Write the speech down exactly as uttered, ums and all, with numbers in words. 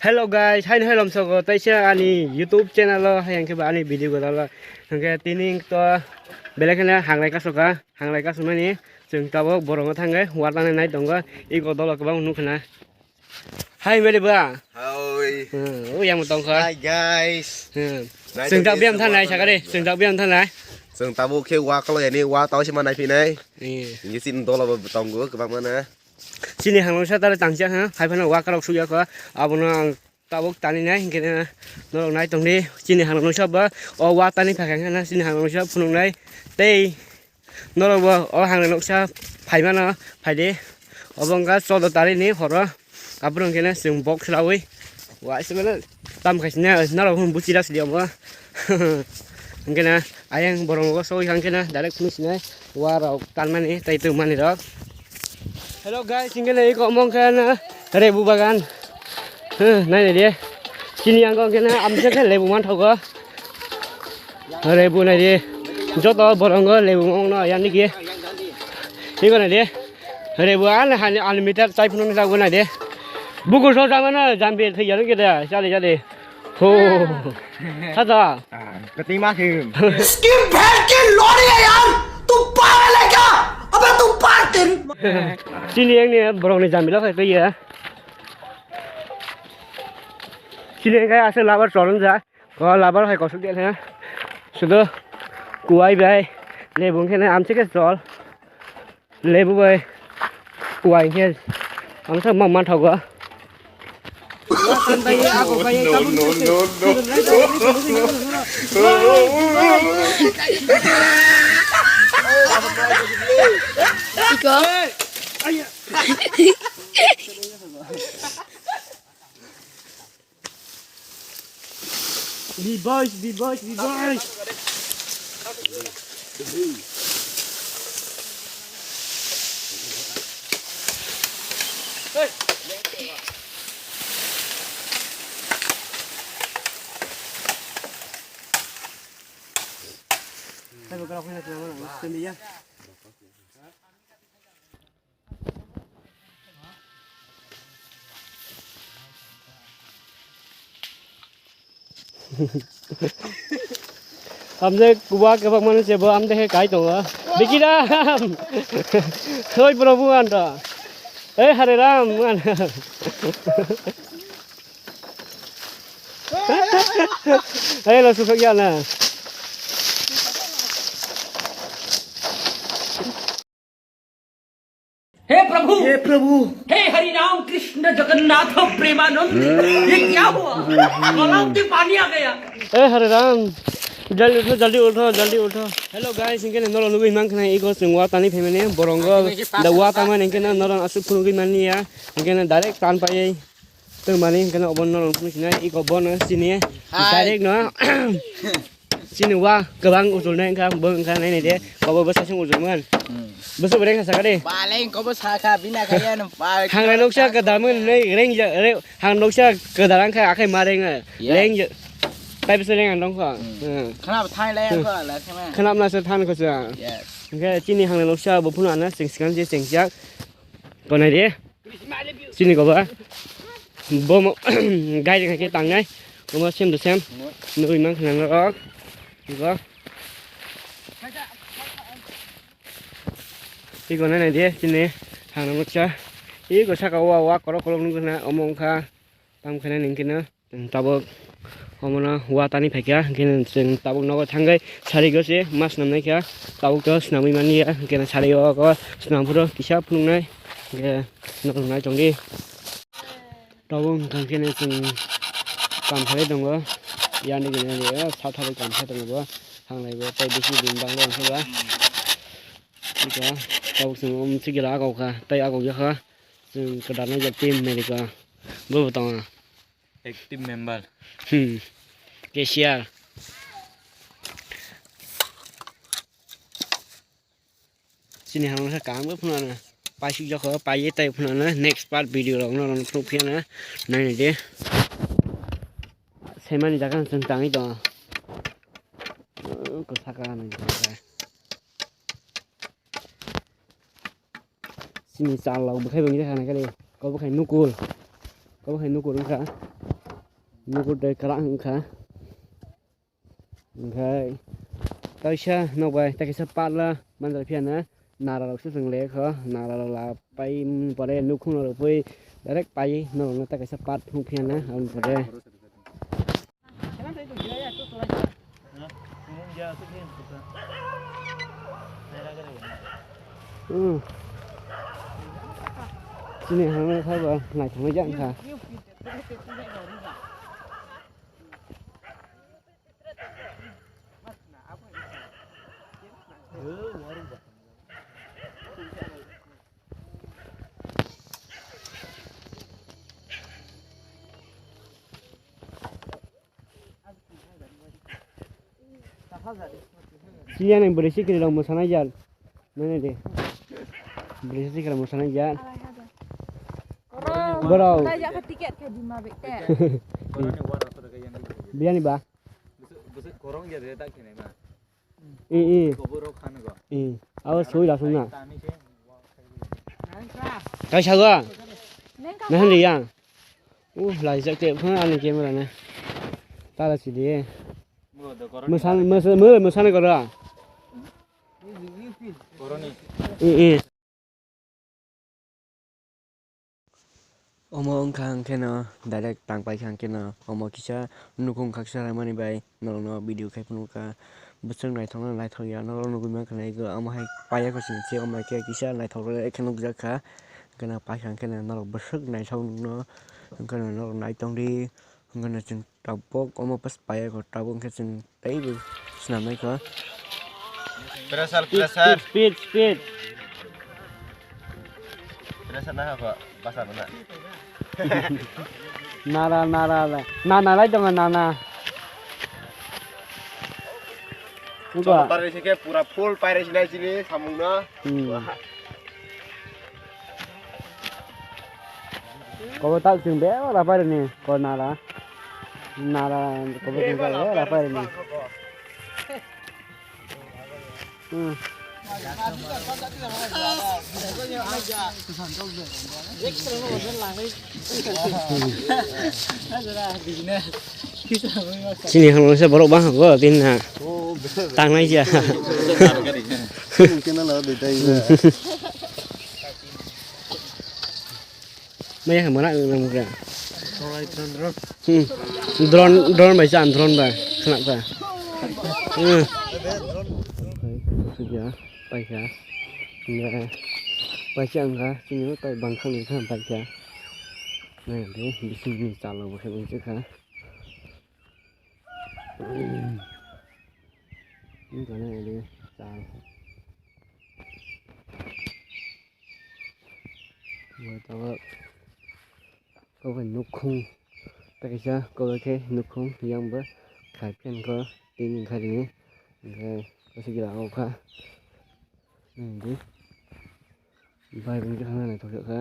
Hello guys, haino hai lomsogo, taisa ani YouTube channel o, hai hwnkhe ba ani video godalo. Hwnkhe tini to belai kheno hanglai kasoka, hanglai kasumani chwng tabuk borongo thangwi watani nai tongo, iko dolo kwbang nukha na. Hai bede ba? Hoi. Hmm, o yang tongkha. Hi guys. Hmm. Nai Chwng tongo tak biam thanai chwng sakare, chwng tak biam thanai. Chwng tabuk khe wa kalo yani wa tau se manai phinai. Iya. Ini sin dolo bo tongo kwbang mana. Chini hangno sa tare tangsa ha, hai phano wa karok suya kha. Abono ang tabuk tani nai hwnkhe norok nai tongdi. Chini hangno sa ba o wa tani phakha hwnkhe na chini hangno sa phunuk nai. Tei norok bo o hangrwi nuksa phaimano phaidi. Obo wngkha choudo tarikni horo. Aphuru hwnkhe no chwng box raui waisa mano tam khaisina norok hwn buchi ras di omo. Hwnkhe na ayang borok nogo sogwi kha hwnkhe na direct phunuk sinai wa rok tanmani tei tongmani rok. Hello guys, hwnkhe na eko omo wngkha na rebu bagan. Huh, nai nai de. Chini yango hwnkhe na amsa khe lebu manthogo. Rebu nai de. Joto borongo lebu mangno yani ki. Iko nai de. Rebu an hani unlimited chai phunuk jago nai de. Bukur so jamana jambi thai yaro ke da. Jale jale. Ho. Tata. Kati ma khim. इसकी भैंस की लोड़ी है यार। तू पागल है क्या? अबे तू पागल तेरी। Chini yang ni borok ni jambi lo khai ya. Chini yang kai asa labar chorong ja. O labar hai kosok dia ha. Sudo kuai bai. Lebu khe na amche ke chol. Lebu bai kuai khe amsa ma manthogo. Iko. Di boys, di boys, di boys. Amde kuba kebak manu sebo amde he kai tongo. Bikiram. Hoi Prabhu anta. Hey Hare Ram. Hey lo susuk ya na. हे प्रभु, हे प्रभु। हे हरि राम कृष्ण जगन्नाथ प्रेमानंद, ये क्या हुआ? गलाव से पानी आ गया। ए हरे राम, जल्दी उठो, जल्दी उठो, जल्दी उठो। Hello guys, hwnkhe norok nugwi mankha na iko chwng watani phaimani borongo da watamani hwnkhe norok aswk phunugwi manya hwnkhe direct tan paiwi. Tongmani hwnkhe obo norok phunuk sinai iko bono chini direct no. Chini wa kwbang ujulnai wngkha, bo wngkha nai nai de, kobo bwsasung ujulmani. Bwswk bwrwi wngkha sakha de. Balai kobo sakha, bina kaya no ba. Hangrwi nuksa kwdamwi nai reng ja, re, hang nuksa kwdar wngkha akhai ma reng. Reng ja. Tai bwswk reng ang dongkha. Khna thai lai ang kha la khna. Khna mna se than kha sa. Yes. Hwnkhe chini hangrwi nuksa bo phunu ana sing sikang je sing jak. Konai de. Chini kobo. Bomo gairing hai khe tangnai. Omo same to same. Nugwi mankha na norok. Iko. Iko nai nai de chini hangno nuksa. Iko saka o wa korok korok nukna omo wngkha. Tam khainai nini khe no. Chwng tabuk omono watani phaikha, hwnkhe chwng tabuk nogo thangwi sari o se ma swnamnai kha, tabuk to swnamwi manya, hwnkhe sari o swnam phuru kisa phunuknai, hwnkhe nok nai tongdi. Tabuk hwnkhe chwng kam khlai tongo, yani gini satha bai kam khlai tongo bo, thanglai bo tei bisi bini bangwi hwnkhe ba. Tabuk chwng omo chikila agokha, tei agokjakha chwng kwdar nai team America, bo bo tongo. Active member. Hmm. Cashier. Chini hamya khe kaham khe phunukna. Paisuk jak kho, paiwi tai phunukna. Next part video rok no rwna phunuk phiya na. Nai nai de. Semani jaga chwng tangwi tongo. Kwsaka nai. Chini chal rok bwkhai bo wngya kha nai khe, kobo khai nukur, kobo khai nukur wngkha. Nukur tei kwrak wngkha. Hwnkhe kaisa nokbai tei kaisa patla manjak phiya na nara rok se chwng le kho, nara rok la pai pore nukhung rok pui direct pai norok no tei kaisa pat thung phiya na aboni pore. Hmm. Chini hwnwi kha ba naithoknai jak wngkha. Siya nang bwrwi sikiri rok mwsana jar. Nang de. Bwrwi sikiri rok mwsana jar. Boro. Borok. Tajak kha ticket khe dima bekte. Biyani ba. Bwswk, bwswk korong ya de tak khe nai ma. I, i. Kobo rok khan go. I. Abo soi da sung na. Tani se. Kaisa go. Neng ka. Nahan liya. Uh, lai jak te phang ani camera na. Tala si de. Mo do korong. Mosan, mosan, mo mosan ko ra. Koroni. I, i. Omo wngkha hwnkhe no direct tang paikha hwnkhe no omo kisa nukhung khaksa raimani bai norokno video khai phunukha. Bwswk naithokno naithok ya norok nugwi mankha naigo omo hai paiya kho chwng se omo hai khe kisa naithok khe nukjak kha. Hwnkhe no paikha hwnkhe no norok bwswk naithok nukno hwnkhe no norok nai tongdi hwnkhe no chwng. Tabuk omo pas paiya kho, tabuk hwnkhe chwng teibo swnamnai kho. Pressure, pressure. Speed, speed, speed. Pressure na kho, basa mana. Nara, nara, nara. Nana lai tongo, nana. Cholo parai se khe pura full parai sinai chini samung no. Hmm. Kobo tak chwng be rapai rwni ko nara. Nara kobo chwng be rapai rwni. Hmm. Chini hwnwi se borok bang go tin na. Tangnai ya. Maya mana nang mukha. Hmm. Drone, drone bai chan, drone bai. Khanak ka. Hmm. Suja, paikha. Nge, paikha angka, sini tai bangkhang ni khan paikha. Nge, de, bising ni chalo bo khe kha. Ini kana ini chalo. Bo tabuk kok bai nukhung tei kaisa kok bai khe nukhung yang bo khai phan kho tini khai rini hwnkhe kaisa gira o kha nai di bai bo wngkha naithok kha.